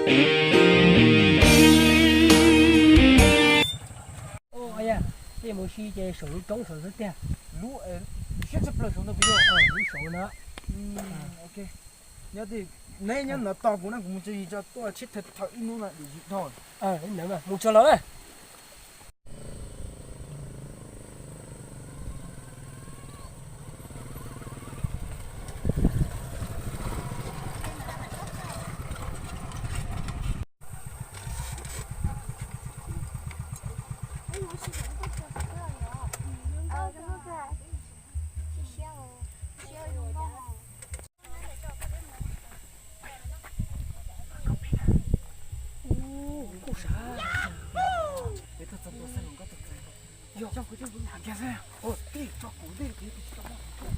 Ua, yog mus si ces saum lub roob saud xwb tiag. Lub siab tshaj plaws saud ntag puas yog? Lub saud no. Ok, nyob, neb nyob no tos kuv na, kuv mus tso zis tso tuaj tsheb thawm ib hnub no dim zis dhau. Mus tso los na.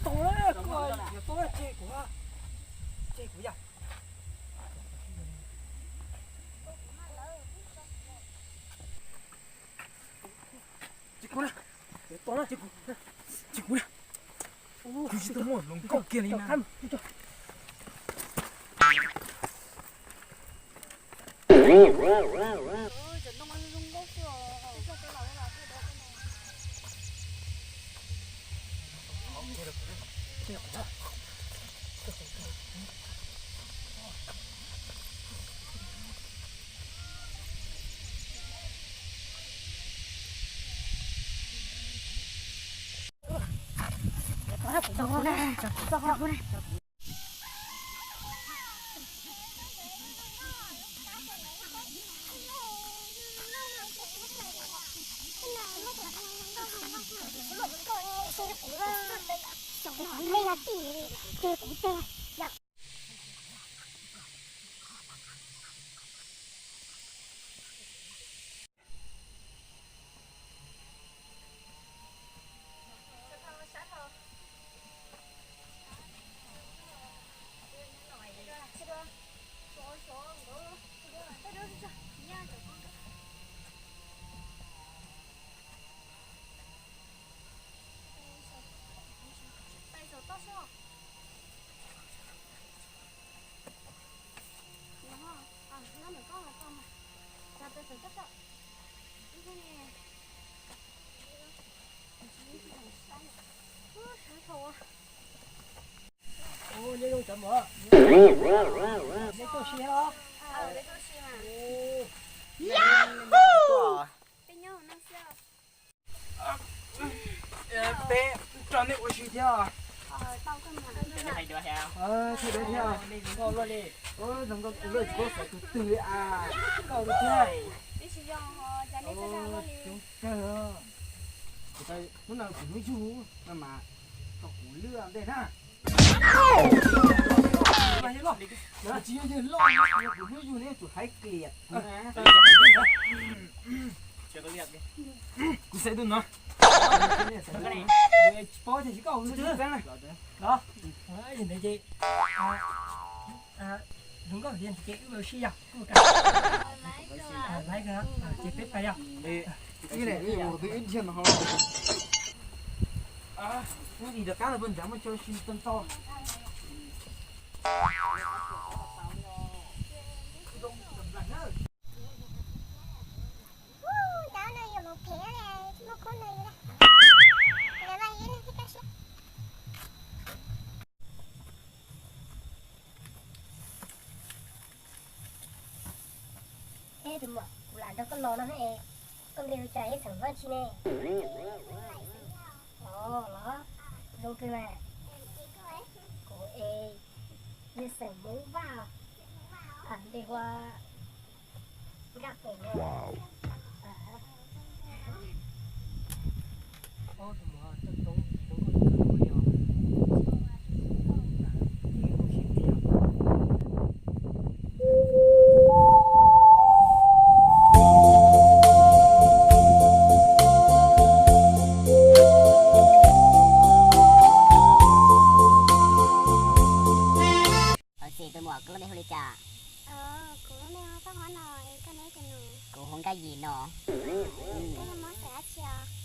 Tau lawm, koj yuav tau tseg kuv, tseg kuv yog. Tseg kuv na, tseg kuv na, tseg kuv na. Kuv tsis tau muaj hluas nkauj kiag li na. Neb tuaj si os. Peb tso nej ua si thiab. Thiab thiab. Zoo nkauj luaj li. Zoo nkauj luaj tsis paub xav tus twg li as. Nkauj thiab. Coob kawg. Hnub no kuv hnub yug no mas kom kuv lwj ntej na. Tsis yog yawg loj, kuv hnub yug neb tsum hais kliam. Kuv xaiv tus no. Tsis paub tias tsis koj tus txeeb na. Los, ntawd ces zoo nkauj tiag ces wb ua si yog. Laiv kawg, ces peb pais yog. Ib ib nthiag no. Ub, rov qab los puag nrad muaj cov si tau ntau. Tus muam, kuv lam nrog koj los no, koj npe hu cas, yog xeem Hmoob tsi ne? Ov los, zoo kawg mas. Kuv es yog xeem Hmoob Vaj, npe hu ua Nkaj Pem no. Ov, txiv, tus muam, koj lub npe hu li cas? Kuv hu Nkaj Yim no.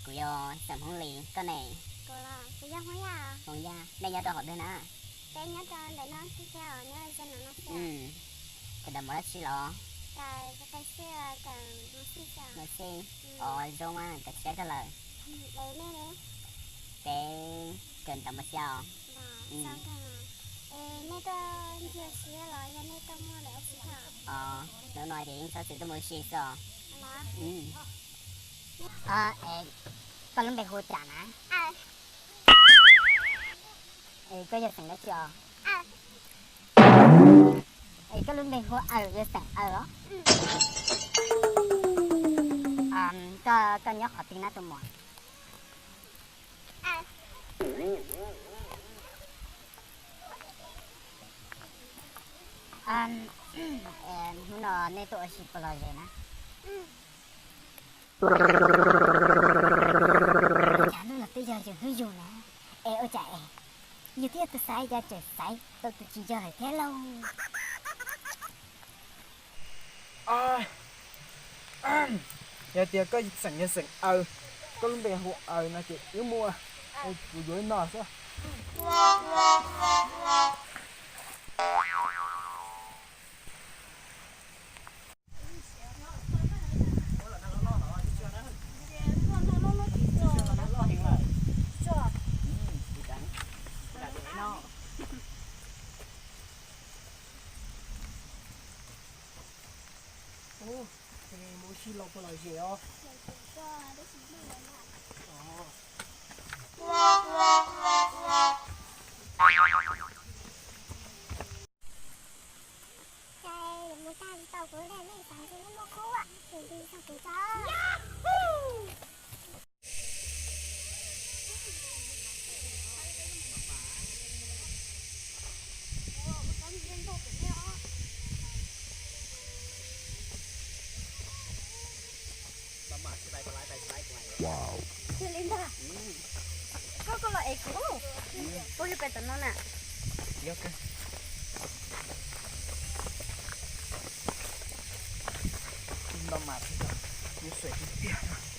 Kuv yog xeem Hmoob Lis, koj ne? Hmoob Yaj. Nej nyob rau hauv twg na? Sawv daws mus dab tsi los? Mus xij. Os, zoo mas kawm tshiab kawg lawm. Peb kawm ntawv mus xya os. Os, hnub no ces yeej txhob txwm tuaj mus ua si xwb os. Es koj lub npe hu cas na? Es koj yog xeem dab tsi os? Es koj lub npe hu Aws, yog xeem Aws os? Koj, koj nyob qhov twg na tus muam? Hnub no nej tuaj ua si puas lom zem na? Cas hnub no twb yog yus hnub yug na, es ua cas es yus thiaj tus xaiv cas tseem xaiv tau tus tsis yog lawm thiab lauj? Yog tias koj xeem yog xeem Aws, koj lub npe hu Aws no ces wb mus, kuv yuav ib no xwb. Mus ua si los puas lom zem os? Koj, koj los ev kuv, kuv yog pem tom no na. Nto mas, yuav xuas tiag tiag.